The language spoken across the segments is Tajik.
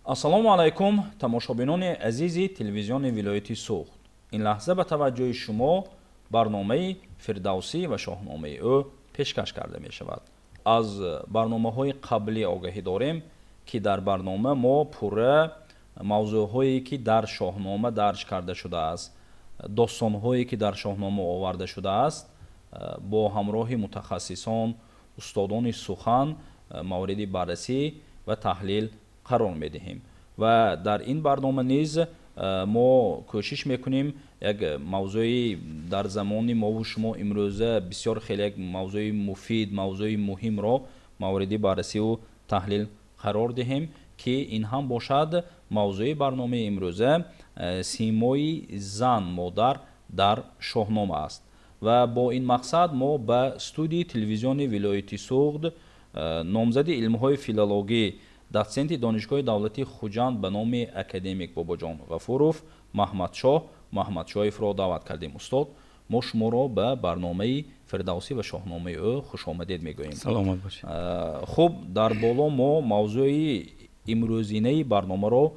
Ассалому алайкум, тамошобинони азизи телевизиони вилояти Суғд. Ин лаҳза ба таваҷҷӯҳи шумо барномаи Фирдавсӣ ва шоҳномаи ӯ пешкаш карда мешавад. Аз барномаҳои қаблӣ огаҳӣ дорем, ки дар барнома мо пурра мавзӯъҳое, ки дар шоҳнома дарҷ карда шудааст, достонҳое, ки дар шоҳнома оварда шудааст, бо ҳамроҳи мутахассисон, устодони сухан мавриди баррасӣ ва таҳлил қарор медиҳем. Ва дар ин барнома низ мо кӯшиш мекунем як мавзӯи дар замони мову шумо имрӯза бисёр хеле як мавзӯи муфид, мавзӯи муҳимро мавриди баррасиву таҳлил қарор диҳем, ки ин ҳам бошад мавзӯи барномаи имрӯза симои зан модар дар шоҳнома аст. Ва бо ин мақсад мо ба студияи телевизиони вилояти Суғд номзади илмҳои филологӣ, дотсенти Донишгоҳи давлатии Хуҷанд ба номи академик Бобоҷон Ғафуров Маҳмадшоҳ Маҳмадшоевро даъват кардем. Устод, мо шуморо ба барномаи Фирдавсӣ ва шоҳномаи ӯ хушомадед мегӯем. Саломат бошед. Хуб, дар боло мо мавзӯи имрӯзинаи барномаро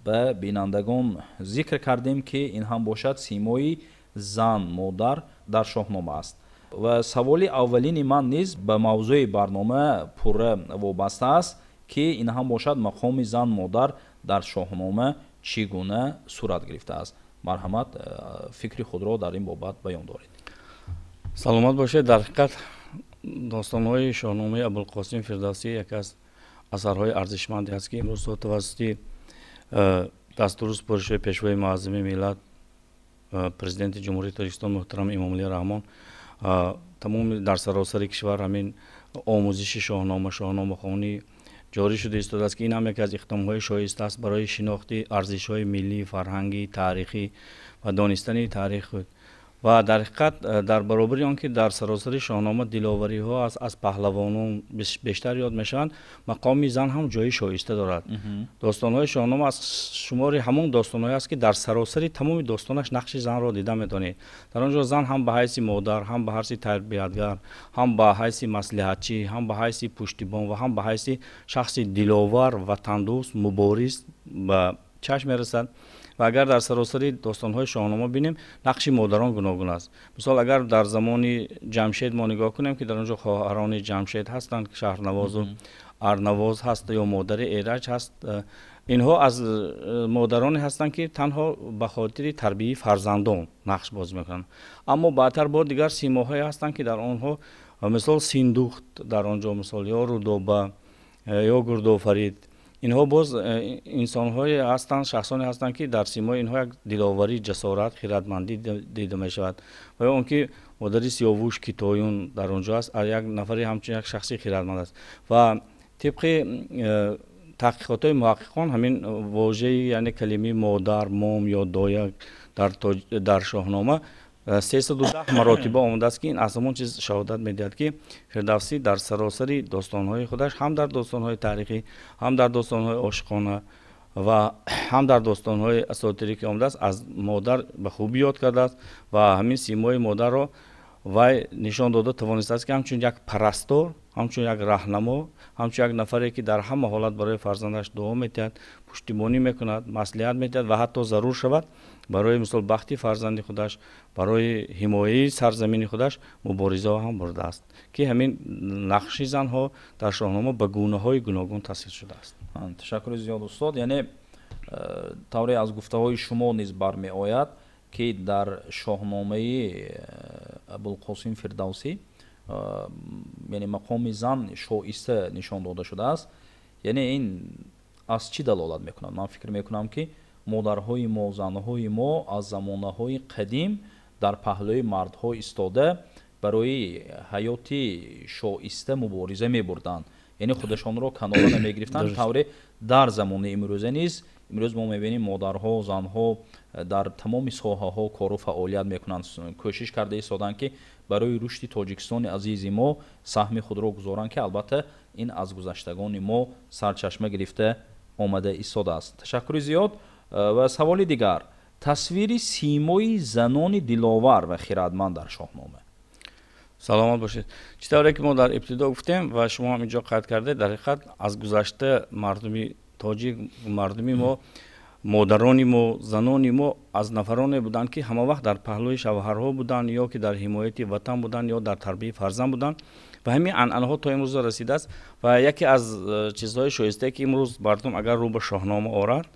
ба бинандагон зикр кардем, ки ин ҳам бошад симои зан модар дар шоҳнома аст. Ва саволи аввалини ман низ ба мавзӯи барнома пурра вобаста аст, ки ин ҳам бошад мақоми зан модар дар шоҳнома чӣ гуна сурат гирифтааст. Марҳамат, фикри худро дар ин бобат баён доред. Саломат бошед. Дар ҳақиқат достонҳои шоҳномаи Абулқосим Фирдавсӣ яке аз асарҳои арзишманде аст, ки имрӯз тавассути дастуру супоришҳои Пешвои муаззами миллат, Президенти Ҷумҳурии Тоҷикистон муҳтарам Эмомалӣ Раҳмон, тамоми дар саросари кишвар ҳамин омӯзиши шоҳнома, шоҳномахонӣ ҷорӣ шуда истодааст, ки ин ҳам яке аз иқдомҳои шоиста аст барои шинохти арзишҳои миллӣ, фарҳангӣ, таърихӣ ва донистани таърихи худ. Ва дар ҳақиқат дар баробари он ки дар саросари шоҳнома диловариҳо аз паҳлавонон бештар ёд мешаванд, мақоми зан ҳам ҷои шоиста дорад. Достонҳои шоҳнома аз шумори ҳамон достонҳое аст, ки дар саросари тамоми достонаш нақши занро дида метавонед. Дар он ҷо зан ҳам ба ҳайси модар, ҳам ба ҳайси тарбиятгар, ҳам ба ҳайси маслиҳатчӣ, ҳам ба ҳайси пуштибон ва ҳам ба ҳайси шахси диловар, ватандӯст, мубориз ба чашм мерасад. Ва агар дар саросари достонҳои шоҳнома бинем, нақши модарон гуногун аст. Мисол, агар дар замони Ҷамшед мо нигоҳ кунем, ки дар он ҷо хоҳарони Ҷамшед ҳастанд, Шаҳрнавозу Арнавоз ҳаст ё модари Эраҷ ҳаст, инҳо аз модароне ҳастанд, ки танҳо ба хотири тарбияи фарзандон нақш бозӣ мекунанд. Аммо баъдтар бо дигар симоҳое ҳастанд, ки дар онҳо мисол Синдухт дар он ҷо, мисол ё Рудоба ё Гурдофарид, инҳо боз инсонҳое ҳастанд, шахсоне ҳастанд, ки дар симои инҳо як диловарӣ, ҷасорат, хиратмандӣ дида мешавад. Ва ё он ки модари Сиёвуш Китоюн дар он ҷо аст, як нафаре ҳамчун як шахси хиратманд аст. Ва тибқи таҳқиқотҳои муҳаққиқон ҳамин вожаи, яъне калимаи модар, мом ё доя дар шоҳнома 310 маротиба омадааст, ки ин аз ҳамон чиз шаҳодат медиҳад, ки Фирдавсӣ дар саросари достонҳои худаш, ҳам дар достонҳои таърихӣ, ҳам дар достонҳои ошиқона ва ҳам дар достонҳои асотирӣ ки омадааст, аз модар ба хубӣ ёд кардааст ва ҳамин симои модарро вай нишон дода тавонистааст, ки ҳамчун як парастор, ҳамчун як раҳнамо, ҳамчун як нафаре, ки дар ҳама ҳолат барои фарзандаш дуо медиҳад, пуштибонӣ мекунад, маслиҳат медиҳад ва ҳатто зарур шавад барои мисол бахти фарзанди худаш, барои ҳимояи сарзамини худаш муборизаҳо ҳам бурдааст, ки ҳамин нақши занҳо дар шоҳнома ба гунаҳои гуногун тасвир шудааст. Ташаккури зиёд, устод. Яъне тавре аз гуфтаҳои шумо низ бармеояд, ки дар шоҳномаи Абулқосим Фирдавсӣ, яъне мақоми зан шоиста нишон дода шудааст. Яъне ин аз чӣ далолат мекунад? Ман фикр мекунам, ки модарҳои мо, занҳои мо аз замонаҳои қадим дар паҳлӯи мардҳо истода барои ҳаёти шоиста мубориза мебурданд, яъне худашонро канора намегирифтанд. Тавре дар замони имрӯза низ имрӯз мо мебинем, модарҳо, занҳо дар тамоми соҳаҳо кору фаъолият мекунанд, кӯшиш карда истоданд, ки барои рушди Тоҷикистони азизи мо саҳми худро гузоранд, ки албатта ин аз гузаштагони мо сарчашма гирифта омада истодааст. Ташаккури зиёд. Ва саволи дигар: тасвири симои занони диловар ва хиратманд дар шоҳнома. Саломат бошед. Чӣ тавре ки мо дар ибтидо гуфтем ва шумо ҳам инҷо қайд кардед, дар ҳақиқат аз гузашта мардуми Тоҷик, мардуми мо, модарони мо, занони мо аз нафароне буданд, ки ҳама вақт дар паҳлӯи шавҳарҳо буданд, ё ки дар ҳимояти ватан буданд, ё дар тарбияи фарзанд буданд ва ҳамин анъанаҳо то имрӯза расидааст. Ва яке аз чизҳои шоистае, ки имрӯз мардум агар рӯ ба Шоҳнома орад,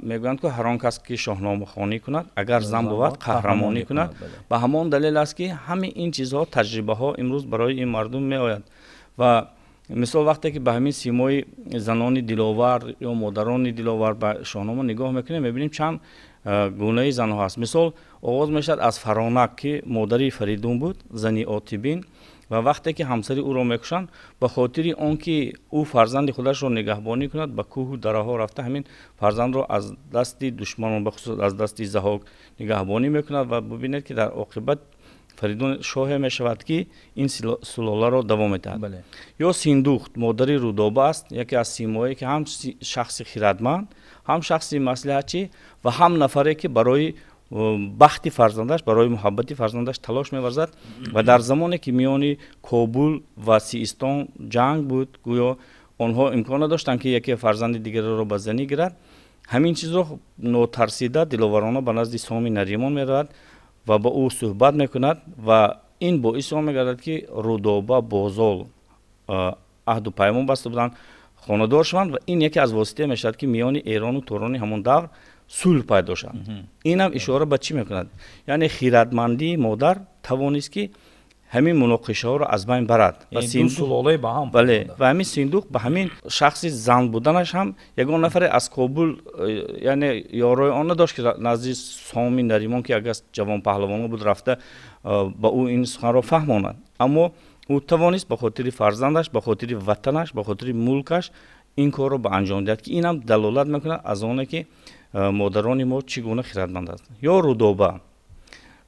мегӯянд, ки ҳар он кас ки шоҳномахонӣ кунад, агар зан бувад, қаҳрамонӣ кунад. Ба ҳамон далел аст, ки ҳамин ин чизҳо, таҷрибаҳо имрӯз барои ин мардум меояд. Ва мисол, вақте ки ба ҳамин симои занони диловар ё модарони диловар ба Шоҳнома нигоҳ мекунем, мебинем, чанд гунаи занҳо ҳаст. Мисол, оғоз мешавад аз Фаронак, ки модари Фаридун буд, зани Отибин. Ва вақте ки ҳамсари ӯро мекушанд, ба хотири он ки ӯ фарзанди худашро нигаҳбонӣ кунад, ба кӯҳу дараҳо рафта, ҳамин фарзандро аз дасти душманон, бахусус аз дасти Заҳок, нигаҳбонӣ мекунад. Ва бубинед, ки дар оқибат Фаридун шоҳе мешавад, ки ин сулоларо давом медиҳад. Ё Синдухт, модари Рудоба аст, яке аз симое, ки ҳам шахси хирадманд, ҳам шахси маслиҳатчӣ ва ҳам нафаре, ки барои бахти фарзандаш, барои муҳаббати фарзандаш талош меварзад. Ва дар замоне ки миёни Кобул ва Систон ҷанг буд, гӯё онҳо имкон надоштанд, ки яке фарзанди дигареро ба занӣ гирад, ҳамин чизро нотарсида, диловарона ба назди Соми Наримон меравад ва ба ӯ суҳбат мекунад. Ва ин боиси он мегардад, ки Рудоба бо Зол аҳду паймон баста буданд, хонадор шаванд. Ва ин яке аз воситае мешавад, ки миёни Эрону Торони ҳамон давр сулҳ пайдо шавад. Инам ишора ба чӣ мекунад? Яъне хирадмандии модар тавонист, ки ҳамин муноқишаҳоро аз байн барад. Бале, ва ҳамин Синдуқ ба ҳамин шахси зан буданаш ҳам ягон нафаре аз Кобул, яъне ёрои он надошт, ки назди Соми Наримон, ки як аз ҷавонпаҳлавонҳо буд, рафта ба ӯ ин суханро фаҳмонад. Аммо ӯ тавонист ба хотири фарзандаш, ба хотири ватанаш, ба хотири мулкаш ин корро ба анҷом диҳад, ки инам далолат мекунад аз оне, ки модарони мо чӣ гуна хирадманд ҳастанд. Ё Рудоба.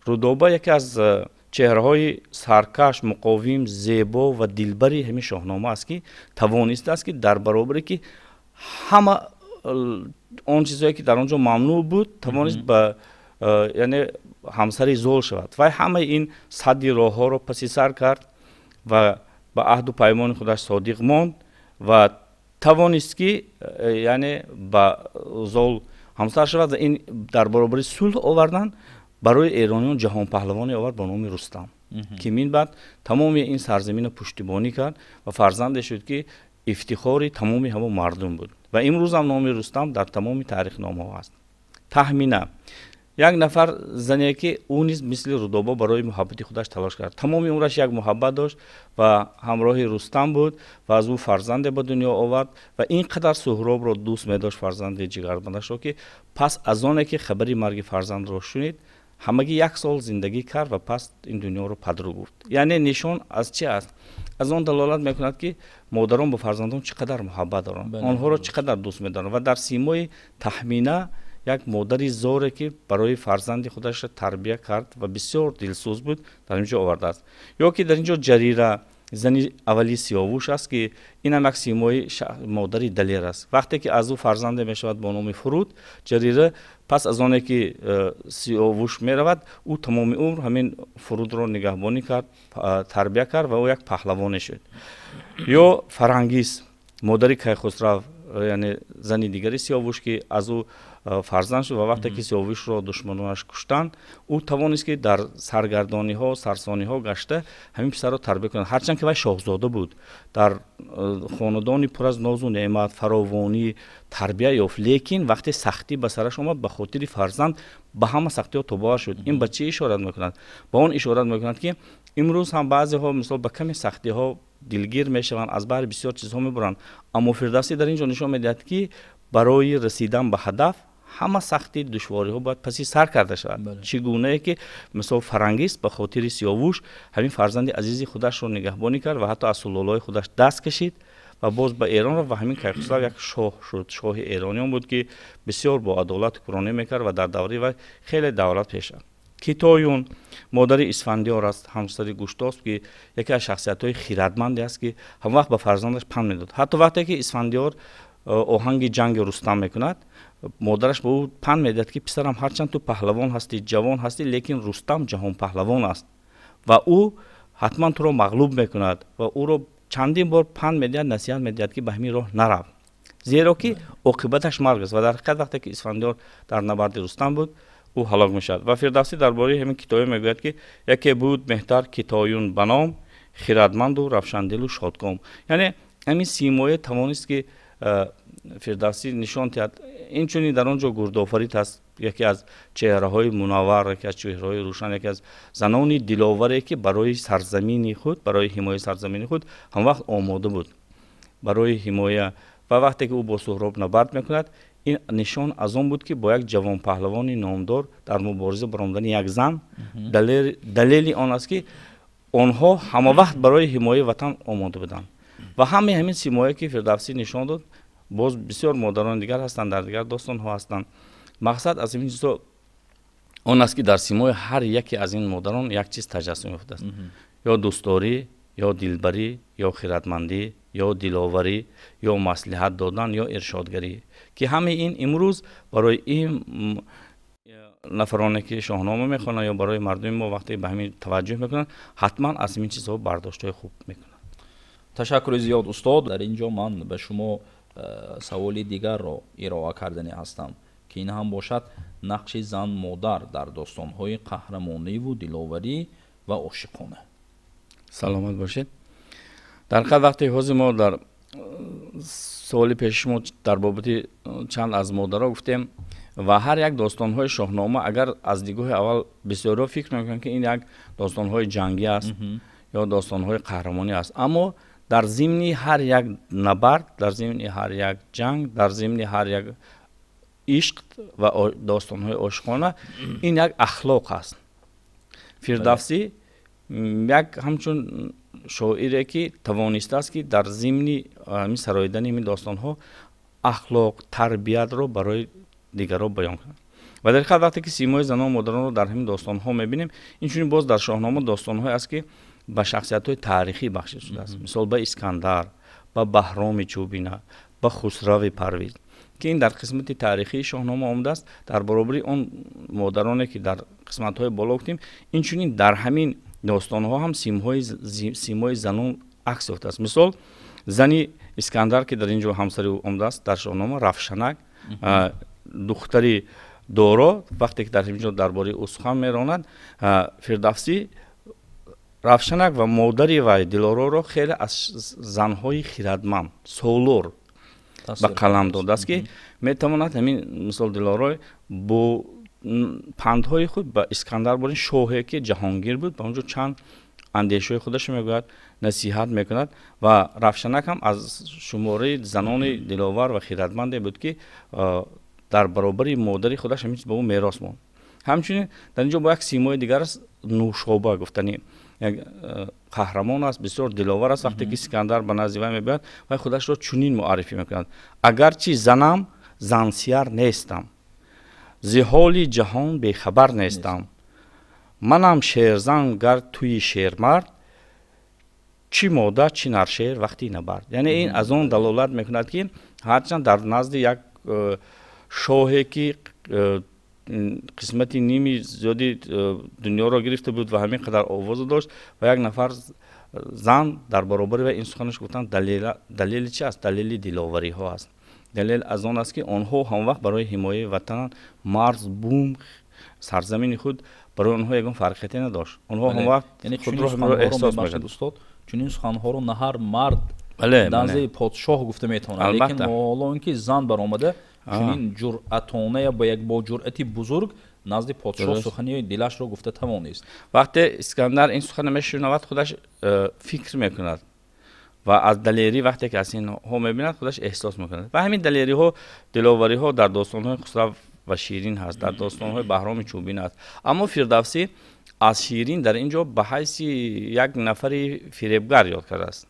Рудоба яке аз чеҳраҳои саркаш, муқовим, зебо ва дилбари ҳамин Шоҳнома аст, ки тавонистааст, ки дар баробаре ки ҳама он чизҳое, ки дар он ҷо мамнӯъ буд, тавонист ба яъне ҳамсари Зол шавад. Вай ҳамаи ин садди роҳҳоро паси сар кард ва ба аҳду паймони худаш содиқ монд ва тавонист, ки яъне ба Зол ҳамсар шавад. Ва ин дар баробари сулҳ овардан барои эрониён ҷаҳонпаҳлавоне овард ба номи Рустам, ки мин баъд тамоми ин сарзаминро пуштибонӣ кард ва фарзанде шуд, ки ифтихори тамоми ҳамон мардум буд. Ва имрӯзам номи Рустам дар тамоми таърихномаҳо аст. Таҳмина, як нафар зане, ки ӯ низ мисли Рудоба барои муҳаббати худаш талош кард. Тамоми умраш як муҳаббат дошт ва ҳамроҳи Рустам буд ва аз ӯ фарзанде ба дунё овард. Ва ин қадар Суҳробро дӯст медошт, фарзанди ҷигарбандашро, ки пас аз оне ки хабари марги фарзандро шунид, ҳамагӣ як сол зиндагӣ кард ва пас ин дунёро падру гуфт. Яъне нишон аз чи аст? Аз он далолат мекунад, ки модарон ба фарзандон чӣ қадар муҳаббат доранд, онҳоро чӣ қадар дӯст медоранд. Ва дар симои Таҳмина як модари зоре, ки барои фарзанди худашро тарбия кард ва бисёр дилсӯз буд, дар ин ҷо овардааст. Ё ки дар ин ҷо Ҷарира, зани аввали Сиёвуш аст, ки инам як симои модари далер аст. Вақте ки аз ӯ фарзанде мешавад бо номи Фуруд, Ҷарира пас аз оне ки Сиёвуш меравад, ӯ тамоми умр ҳамин Фурудро нигаҳбонӣ кард, тарбия кард ва ӯ як паҳлавоне шуд. Ё Фарангиз, модари Кайхусрав, яъне зани дигари Сиёвуш, ки аз ӯ фарзанд шуд. Ва вақте ки Сиёвушро душманонаш куштанд, ӯ тавонист, ки дар саргардониҳо, сарсониҳо гашта, ҳамин писарро тарбия кунад, ҳарчанд ки вай шоҳзода буд, дар хонадони пур аз нозу неъмат, фаровонӣ тарбия ёфт, лекин вақте сахтӣ ба сараш омад, ба хотири фарзанд ба ҳама сахтиҳо тобовар шуд. Ин ба чӣ ишорат мекунад? Ба он ишорат мекунад, ки имрӯз ҳам баъзеҳо, мисол, ба ками сахтиҳо дилгир мешаванд, аз баҳри бисёр чизҳо мебуранд. Аммо Фирдавсӣ дар ин ҷо нишон медиҳад, ки барои расидан ба ҳадаф ҳама сахти душвориҳо бояд паси сар карда шавад. Чӣ гунае ки, мисол, Фарангиз ба хотири Сиёвуш ҳамин фарзанди азизи худашро нигаҳбонӣ кард ва ҳатто аз сулолаҳои худаш даст кашид ва боз ба Эрон рафт ва ҳамин Кайхусрав як шоҳ шуд, шоҳи эрониён буд, ки бисёр бо адолат ҳукмронӣ мекард ва дар давраи вай хеле давлат пеш рафт. Китоюн, модари Исфандиёр аст, ҳамсари Гуштосп, ки яке аз шахсиятҳои хирадманде аст, ки ҳамвақт ба фарзандаш панд медод. Ҳатто вақте ки Исфандиёр оҳанги ҷанги Рустам мекунад, модараш ба ӯ панд медиҳад, ки писарам, ҳарчанд ту паҳлавон ҳастӣ, ҷавон ҳастӣ, лекин Рустам ҷаҳонпаҳлавон аст ва ӯ ҳатман туро мағлуб мекунад. Ва ӯро чандин бор панд медиҳад, насиҳат медиҳад, ки ба ҳамин роҳ нарав. Зеро ки оқибаташ марг аст. Ва дар ҳақиқат вақте ки Исфандиёр дар набарди Рустам буд, ӯ ҳалок мешавад. Ва Фирдавсӣ дар бораи ҳамин Китоюн мегӯяд, ки яке буд меҳтар Китоюн ба ном, хирадманду равшандилу шодком. Яъне ҳамин симое тавонист, ки Фирдавсӣ нишон диҳад. Инчунин дар он ҷо Гурдофарид ҳаст, яке аз чеҳраҳои мунаввар, яке аз чеҳраҳои рӯшан, яке аз занони диловаре, ки барои сарзамини худ, барои ҳимояи сарзамини худ ҳамвақт омода буд барои ҳимоя. Ва вақте ки ӯ бо Суҳроб набард мекунад, ин нишон аз он буд, ки бо як ҷавонпаҳлавони номдор дар мубориза баромадани як зан далели он аст, ки онҳо ҳамавақт барои ҳимояи ватан омода буданд. Ва ҳамаи ҳамин симое, ки Фирдавсӣ нишон дод, боз бисёр модарони дигар ҳастанд, дар дигар достонҳо ҳастанд. Мақсад аз ин чизҳо он аст, ки дар симои ҳар яке аз ин модарон як чиз таҷассум ёфтааст: ё дӯстдорӣ, ё дилбарӣ, ё хиратмандӣ, ё диловарӣ, ё маслиҳат додан, ё иршодгарӣ, ки ҳамаи ин имрӯз барои ин нафароне, ки Шоҳнома мехонанд, ё барои мардуми мо, вақте ба ҳамин таваҷҷӯҳ мекунанд, ҳатман аз ҳамин чизҳо бардоштҳои хуб мекунанд. Ташаккури зиёд, устод. Дар ин ҷо ман ба шумо саволи дигарро ироа кардани ҳастам, ки ин ҳам бошад нақши зан модар дар достонҳои қаҳрамониву диловарӣ ва ошиқона. Саломат бошед. Дар ҳақиқат, вақте ҳозир мо дар суоли пеши шумо дар бобати чанд аз модаро гуфтем, ва ҳар як достонҳои Шоҳнома, агар аз нигоҳи аввал бисёриҳо фикр мекунанд, ки ин як достонҳои ҷангӣ аст ё достонҳои қаҳрамонӣ аст, аммо дар зимни ҳар як набард, дар зимни ҳар як ҷанг, дар зимни ҳар як ишқ ва достонҳои ошиқона ин як ахлоқ аст. Фирдавсӣ як ҳамчун шоире, ки тавонистааст, ки дар зимни ҳамин сароидани ҳамин достонҳо ахлоқ, тарбиятро барои дигарро баён кунад. Ва дар ҳақиқат, вақте ки симои занон модаронро дар ҳамин достонҳо мебинем, инчунин боз дар Шоҳнома достонҳое аст, ки ба шахсиятҳои таърихӣ бахшида шудааст, мисол ба Искандар, ба Баҳроми Чӯбина, ба Хусрави Парвиз, ки ин дар қисмати таърихии Шоҳнома омадааст. Дар баробари он модароне, ки дар қисматҳои боло гуфтем, инчунин дар ҳамин достонҳо ҳам симои занон акс ёфтааст. Мисол, зани Искандар, ки дар ин ҷо ҳамсари ӯ омадааст дар Шоҳнома, Равшанак, духтари Доро, вақте ки дар ҳамин ҷо дар бораи ӯ сухан меронад Фирдавсӣ, Равшанак ва модари вай Дилороро хеле аз занҳои хирадманд, солор ба қалам додааст, ки метавонад ҳамин мисол Дилорой бо пандҳои худ ба Искандар борин шоҳе, ки ҷаҳонгир буд, ба он ҷо чанд андешаҳои худашро мегӯяд, насиҳат мекунад. Ва Равшанак ҳам аз шумораи занони диловар ва хирадманде буд, ки дар баробари модари худаш ҳамин чиз ба ӯ мерос монд. Ҳамчунин дар ин ҷо бо як симои дигар аст, Нӯшоба гуфтани як қаҳрамон аст, бисёр диловар аст. Вақте ки Искандар ба назди вай мебиёяд, вай худашро чунин муаррифӣ мекунад: «Агарчи занам, зансияр нестам, зи ҳоли ҷаҳон бехабар нестам, манам шерзан гар туи шермард, чӣ мода, чӣ наршер вақти набард». Яъне ин аз он далолат мекунад, ки ҳарчанд дар назди як шоҳе, ки қисмати ними зиёди дунёро гирифта буд ва ҳамин қадар овоза дошт, ва як нафар зан дар баробари вай ин суханаш гуфтанд, далели чи аст? Далели диловариҳо аст, далел аз он аст, ки онҳо ҳамвақт барои ҳимояи ватан, марз, бум, сарзамини худ барои онҳо ягон фарқияте надошт. Онҳо ҳамвақт худро эҳсос мекарданд. Устод, чунин суханҳоро на ҳар мард назди подшоҳ гуфта метавонад, лекин ҳоло ин ки зан баромада чунин ҷуръатона, ба як бо ҷуръати бузург назди подшоҳ сухани дилашро гуфта тавонист. Вақте Искандар ин сухана мешунавад, худаш фикр мекунад ва аз далерӣ, вақте ки аз инҳо мебинад, худаш эҳсос мекунад. Ва ҳамин далериҳо, диловариҳо дар достонҳои Хусрав ва Ширин ҳаст, дар достонҳои Баҳроми Чӯбин аст. Аммо Фирдавсӣ аз Ширин дар ин ҷо ба ҳайси як нафари фиребгар ёд кардааст.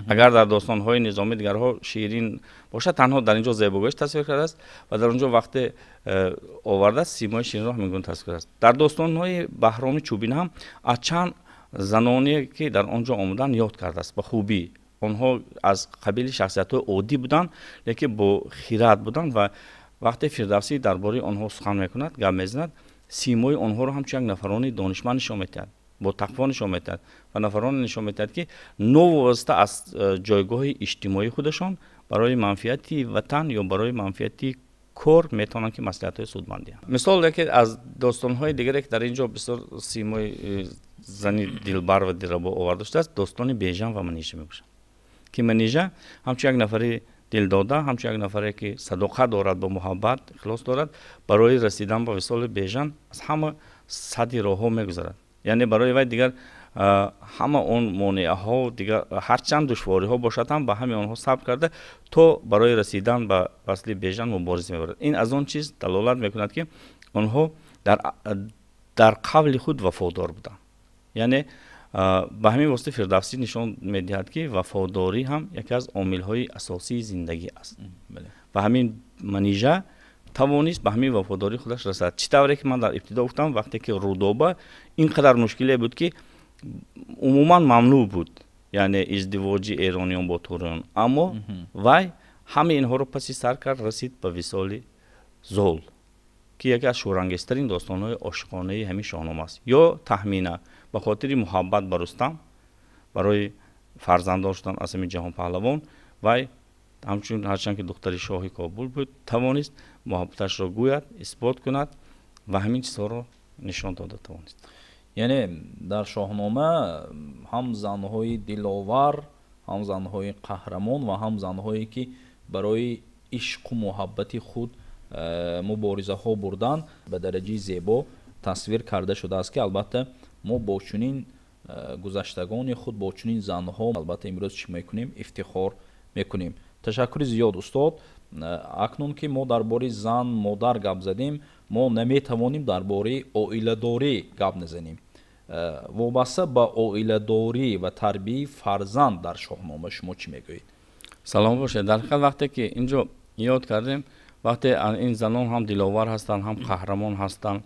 Агар дар достонҳои Низомӣ дигарҳо Ширин бошад, танҳо дар ин ҷо зебогоиш тасвир кардааст ва дар он ҷо вақте овардааст, симои Ширинро ҳамин гуна тасвир кардааст. Дар достонҳои Баҳроми Чӯбин ҳам аз чанд заноне, ки дар он ҷо омаданд, ёд кардааст ба хубӣ. Онҳо аз қабили шахсиятҳои оддӣ буданд, лекин бо хират буданд. Ва вақте Фирдавсӣ дар бораи онҳо сухан мекунад, гап мезанад, симои онҳоро ҳамчун як нафарони донишманд нишон медиҳад, бо тақво нишон медиҳад ва нафароне нишон медиҳад, ки новобаста аз ҷойгоҳи иҷтимоии худашон барои манфиати ватан ё барои манфиати кор метавонанд ки маслиҳатҳои судманд диҳанд. Мисол, яке аз достонҳои дигаре, ки дар ин ҷо бисёр симои зани дилбар ва дилрабо оварда шудааст, достони Бежан ва Манижа мебошад, ки Манижа ҳамчун як нафари дилдода, ҳамчун як нафаре ки садоқат дорад, ба муҳаббат ихлос дорад, барои расидан ба висоли Бежан аз ҳама садди роҳҳо мегузарад. Яъне барои вай дигар ҳама он монеаҳо, дигар ҳарчанд душвориҳо бошад ҳам, ба ҳамаи онҳо сабр карда то барои расидан ба васли Бежан мубориза мебарад. Ин аз он чиз далолат мекунад, ки онҳо дар қавли худ вафодор буданд. Яъне ба ҳамин восита Фирдавсӣ нишон медиҳад, ки вафодорӣ ҳам яке аз омилҳои асосии зиндагӣ аст. Ва ҳамин Манижа тавонист ба ҳамин вафодории худаш расад. Чӣ тавре ки ман дар ибтидо гуфтам, вақте ки Рудоба ин қадар мушкиле буд, ки умуман мамнӯъ буд, яъне издивоҷи эрониён бо туриён, аммо вай ҳамаи инҳоро паси сар кард, расид ба висоли Зол, ки яке аз шӯрангезтарин достонҳои ошиқонаи ҳамин Шоҳнома аст. Ё Таҳмина ба хотири муҳаббат ба Рустам, барои фарзанддор шудан аз ҳамин ҷаҳонпаҳлавон, вай ҳамчун ҳарчанд ки духтари шоҳи Кобул буд, тавонист муҳаббаташро гӯяд, исбот кунад ва ҳамин чизҳоро нишон дода тавонист. Яъне дар Шоҳнома ҳам занҳои диловар, ҳам занҳои қаҳрамон ва ҳам занҳое ки барои ишқу муҳаббати худ муборизаҳо бурдан, ба дараҷаи зебо тасвир карда шудааст, ки албатта мо бо чунин гузаштагони худ, бо чунин занҳо албатта имрӯз чӣ мекунем? Ифтихор мекунем. Ташаккури зиёд, устод. Акнун ки мо дар бораи зан, модар гап задем, мо наметавонем дар бораи оиладорӣ гап назанем. Вобаста ба оиладорӣ ва тарбияи фарзанд дар Шоҳнома шумо чӣ мегӯед? Салом бошед. Дар ҳақиқат, вақте ки инҷо ёд кардем, вақте ин занон ҳам диловар ҳастанд, ҳам қаҳрамон ҳастанд,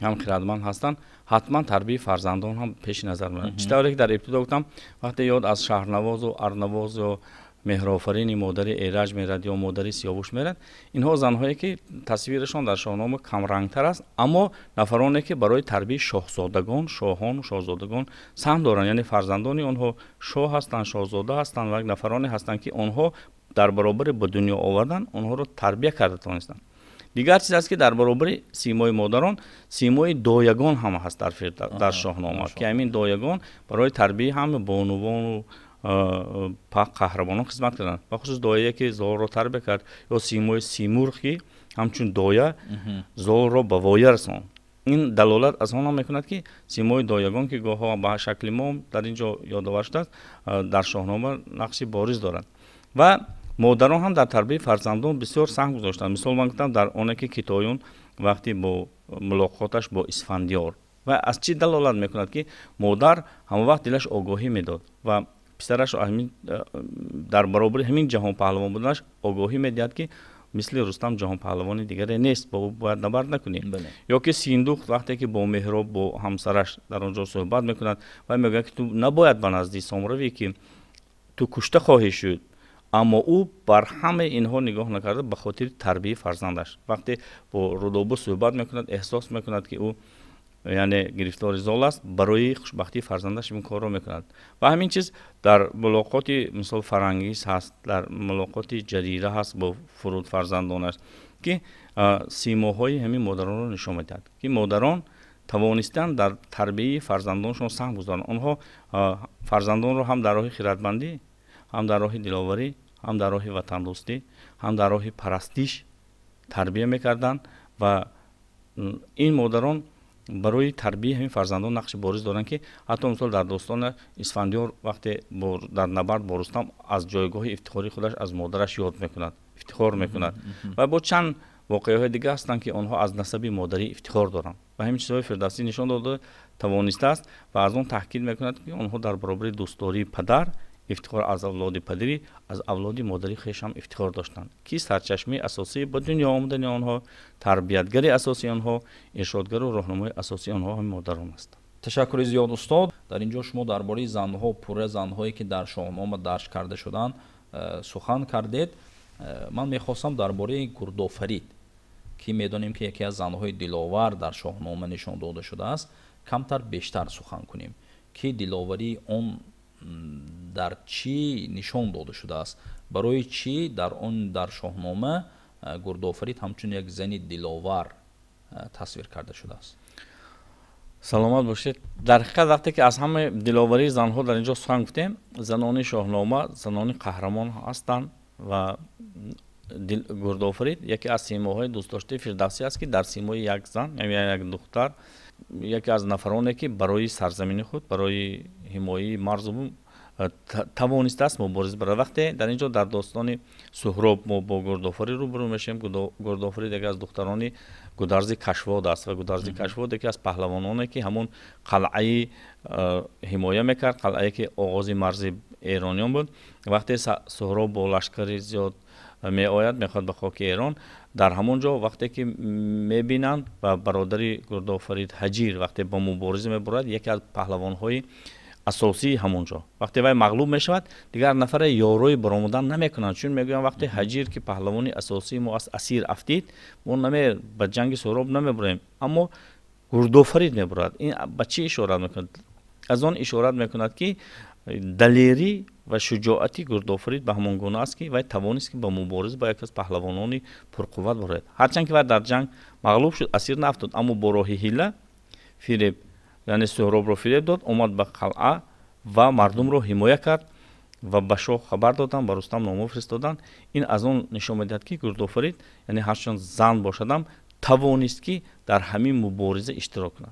ҳам хирадманд ҳастанд, ҳатман тарбияи фарзандон ҳам пеши назар меояд. Чӣ тавре ки дар ибтидо гуфтам, вақте ёд аз Шаҳрнавозу Арнавозу Меҳрофарини модари Эраҷ мерад ё модари Сиёвуш мерад, инҳо занҳое ки тасвирашон дар Шоҳнома камрангтар аст, аммо нафароне ки барои тарбияи шоҳзодагон, шоҳону шоҳзодагон саҳм доранд, яъне фарзандони онҳо шоҳ ҳастанд, шоҳзода ҳастанд ва нафароне ҳастанд, ки онҳо дар баробари ба дунё овардан онҳоро тарбия карда тавонистанд. Дигар чиз аст, ки дар баробари симои модарон симои доягон ҳам ҳаст дар Шоҳнома, ки ҳамин доягон барои тарбияи ҳама бонувону қаҳрамонон хизмат карданд, бахусус дояе ки Золро тарбия кард, ё симои Симурғ, ки ҳамчун доя Золро ба воя расонд. Ин далолат аз он мекунад, ки симои доягон, ки гоҳҳо ба шакли мо дар ин ҷо ёдовар шудааст, дар Шоҳнома нақши бориз дорад. Ва модарон ҳам дар тарбияи фарзандон бисёр саҳм гузоштанд. Мисол, ман гуфтам, дар оне ки Китоюн вақте бо мулоқоташ бо Исфандиёр, ва аз чӣ далолат мекунад, ки модар ҳама вақт дилаш огоҳӣ медод ва писараш дар баробари ҳамин ҷаҳонпаҳлавон буданаш огоҳӣ медиҳад, ки мисли Рустам ҷаҳонпаҳлавони дигаре нест, бо ӯ бояд набард накунӣ. Ё ки Синдухт вақте ки бо Меҳроб, бо ҳамсараш дар он ҷо суҳбат мекунад ва мегӯяд, ки ту набояд ба назди Сом равӣ, ки ту кушта хоҳӣ шуд, аммо ӯ бар ҳамаи инҳо нигоҳ накарда, ба хотири тарбияи фарзандаш, вақте бо Рудобу суҳбат мекунад, эҳсос мекунад, ки ӯ яъне гирифтори Зол аст, барои хушбахтии фарзандаш ин корро мекунад. Ва ҳамин чиз дар мулоқоти, мисол, Фарангиз ҳаст, дар мулоқоти Ҷарира ҳаст бо Фуруд фарзандонаш, ки симоҳои ҳамин модаронро нишон медиҳад, ки модарон тавонистанд дар тарбияи фарзандоншон саҳм гузоранд. Онҳо фарзандонро ҳам дар роҳи хиратмандӣ, ҳам дар роҳи диловарӣ, ҳам дар роҳи ватандӯстӣ, ҳам дар роҳи парастиш тарбия мекарданд. Ва ин модарон барои тарбияи ҳамин фарзандон нақши бориз доранд, ки ҳатто, мисол, дар достони Исфандиёр вақте дар набард бо Рустам аз ҷойгоҳи ифтихории худаш аз модараш ёд мекунад, ифтихор мекунад. Ва бо чанд воқеаҳои дига ҳастанд, ки онҳо аз насаби модарӣ ифтихор доранд. Ва ҳамин чизҳои Фирдавсӣ нишон дода тавонистааст ва аз он таъкид мекунад, ки онҳо дар баробари дӯстдории падар, ифтихор аз авлоди падарӣ, аз авлоди модари хеш ҳам ифтихор доштанд, ки сарчашмаи асосии ба дунё омадани онҳо, тарбиятгари асосии онҳо, иршодгару роҳнамои асосии онҳо ҳам модарон аст. Ташаккури зиёд, устод. Дар ин ҷо шумо дар бораи занҳо, пурра занҳое ки дар Шоҳнома дарҷ карда шуданд, сухан кардед. Ман мехостам дар бораи Гурдофарид, ки медонем, ки яке аз занҳои диловар дар Шоҳнома нишон дода шудааст, камтар бештар сухан кунем, ки диловарии он дар чӣ нишон дода шудааст. Барои чӣ дар он дар Шоҳнома Гурдофарид ҳамчун як зани диловар тасвир карда шудааст? Саломат бошед. Дар ҳақиқат вақте ки аз ҳама диловарии занҳо дар инҷо сухан гуфтем, занони Шоҳнома занони қаҳрамон ҳастанд ва Гурдофарид яке аз симоҳои дӯстдоштаи Фирдавсӣ аст, ки дар симои як зан, яъне як духтар, яке аз нафароне ки барои сарзамини худ, барои ҳимояи марзу бум тавонистааст мубориза барад. Вақте дар инҷо дар достони Суҳроб мо бо Гурдофарид рӯбарӯ мешавем, Гурдофарид яке аз духтарони Гударзи Кашвод аст ва Гударзи Кашвод яке аз паҳлавононе ки ҳамон қалъаи ҳимоя мекард, қалъае ки оғози марзи эрониён буд. Вақте Суҳроб бо лашкари зиёд меояд, мехоҳад ба хоки Эрон, дар ҳамон ҷо вақте ки мебинанд ва бародари Гурдофарид Ҳаҷир вақте ба мубориза мебурад, яке аз паҳлавонҳои асосии ҳамон ҷо, вақте вай мағлуб мешавад, дигар нафаре ёрои баромадан намекунанд, чун мегӯянд вақте Ҳаҷир ки паҳлавони асосии мо аст асир афтид, мо ба ҷанги Суҳроб намебурем, аммо Гурдофарид мебурад. Ин ба чӣ ишорат мекунад? Аз он ишорат мекунад, ки далерӣ ва шуҷоати Гурдофарид ба ҳамон гуна аст, ки вай тавонист ки ба мубориза бо яке аз паҳлавонони пурқувват барояд. Ҳарчанд ки вай дар ҷанг мағлуб шуд, асир наафтод, аммо бо роҳи ҳила фиреб, яъне Суҳробро фиреб дод, омад ба қалъа ва мардумро ҳимоя кард ва ба шоҳ хабар доданд, ба Рустам нома фиристоданд. Ин аз он нишон медиҳад, ки Гурдофарид, яъне ҳарчанд зан бошадам, тавонист ки дар ҳамин мубориза иштирок кунад.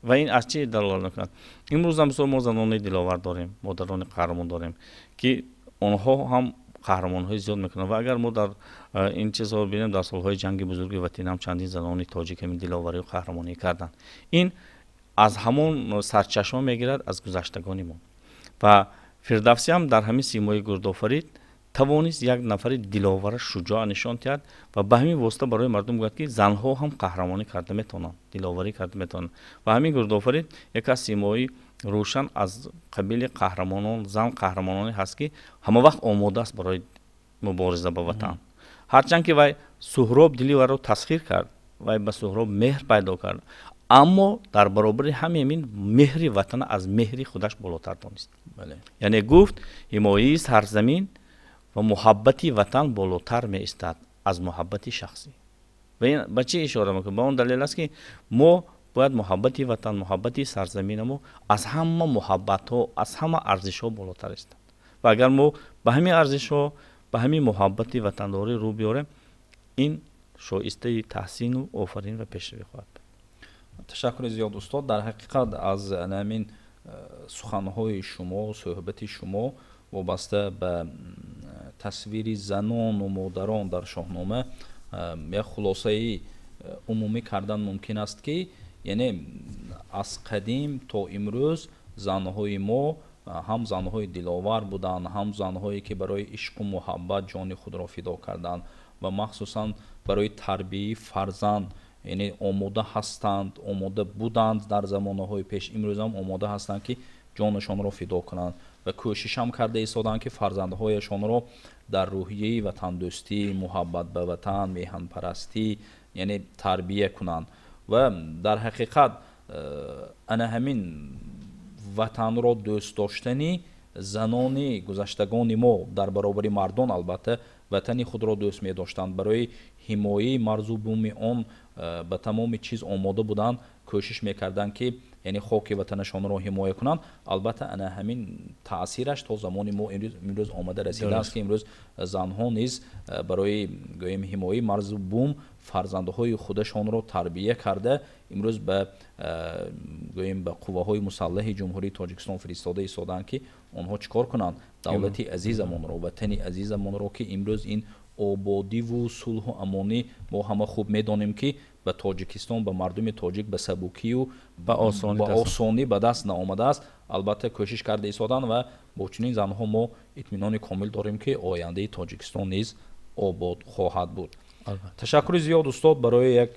Ва ин аз чӣ далолат мекунад? Имрӯз ҳам мисол мо занони диловар дорем, модарони қаҳрамон дорем, ки онҳо ҳам қаҳрамонҳои зиёд мекунанд. Ва агар мо дар ин чизҳо бинем, дар солҳои ҷанги бузурги ватанӣ ҳам чандин занони тоҷик ҳамин диловарию қаҳрамонӣ карданд. Ин аз ҳамон сарчашма мегирад аз гузаштагони мо. Ва Фирдавсӣ ҳам дар ҳамин симои Гурдофарид тавонист як нафари диловара шуҷоа нишон диҳад ва ба ҳамин восита барои мардум гӯяд, ки занҳо ҳам қаҳрамонӣ карда метавонанд, диловарӣ карда метавонанд. Ва ҳамин Гурдофарид яке аз симои рӯшан аз қабили қаҳрамонон, зан қаҳрамононе ҳаст, ки ҳама вақт омода аст барои мубориза ба ватан. Ҳарчанд ки вай Суҳроб дили вайро тасхир кард, вай ба Суҳроб меҳр пайдо кард, аммо дар баробари ҳамин меҳри ватана аз меҳри худаш болотар донист. Яъне гуфт ҳимояи сарзамин ва муҳаббати ватан болотар меистад аз муҳаббати шахсӣ. Ва ин ба чӣ ишора мекунад? Ба он далел аст, ки мо бояд муҳаббати ватан, муҳаббати сарзаминамо аз ҳама муҳаббатҳо, аз ҳама арзишҳо болотар истад. Ва агар мо ба ҳамин арзишҳо, ба ҳамин муҳаббати ватандорӣ рӯ биёрем, ин шоистаи таҳсину офарин ва пешравӣ хоҳад буд. Ташаккури зиёд, устод. Дар ҳақиқат аз ҳамин суханҳои шумо, суҳбати шумо вобаста ба тасвири занону модарон дар Шоҳнома як хулосаи умумӣ кардан мумкин аст, ки яъне аз қадим то имрӯз занҳои мо ҳам занҳои диловар буданд, ҳам занҳое ки барои ишқу муҳаббат ҷони худро фидо карданд ва махсусан барои тарбияи фарзанд, яъне омода ҳастанд, омода буданд дар замонаҳои пеш, имрӯз ҳам омода ҳастанд, ки ҷонашонро фидо кунанд ва кӯшиш ҳам карда истоданд, ки фарзандҳояшонро дар рӯҳияи ватандӯстӣ, муҳаббат ба ватан, меҳанпарастӣ, яъне тарбия кунанд. Ва дар ҳақиқат ана ҳамин ватанро дӯст доштани занони гузаштагони мо дар баробари мардон албатта ватани худро дӯст медоштанд, барои ҳимояи марзу буми он ба тамоми чиз омода буданд, кӯшиш мекарданд, ки яъне хоки ватанашонро ҳимоя кунанд. Албатта ана ҳамин таъсираш то замони мо имрӯз омада расидааст, ки имрӯз занҳо низ барои гӯем ҳимояи марзу бум фарзандҳои худашонро тарбия карда имрӯз ба гӯем ба қувваҳои мусаллаҳи Ҷумҳурии Тоҷикистон фиристода истодаанд, ки онҳо чӣ кор кунанд? Давлати азизамонро, ватани азизамонро, ки имрӯз ин ободиву сулҳу амонӣ мо ҳама хуб медонем, ки ба Тоҷикистон, ба мардуми тоҷик ба сабукию ба осонӣ ба даст наомадааст, албатта кӯшиш карда истоданд ва бо чунин занҳо мо итминони комил дорем, ки ояндаи Тоҷикистон низ обод хоҳад буд. Ташаккури зиёд, устод, барои як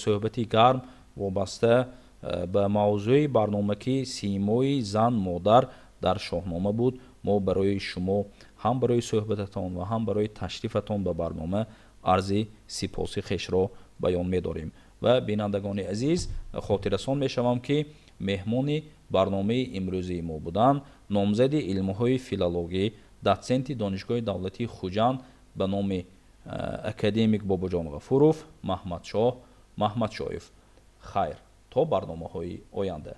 суҳбати гарм вобаста ба мавзӯи барнома, ки симои зан модар дар Шоҳнома буд. Мо барои шумо ҳам барои суҳбататон ва ҳам барои ташрифатон ба барнома арзи сипоси хешро баён медорем. Ва бинандагони азиз, хотиррасон мешавам, ки меҳмони барномаи имрӯзии мо буданд номзади илмҳои филологӣ, Дотсенти Донишгоҳи давлатии Хуҷанд ба номи академик Бобоҷон Ғафуров Маҳмадшоҳ Маҳмадшоев. Хайр, то барномаҳои оянда.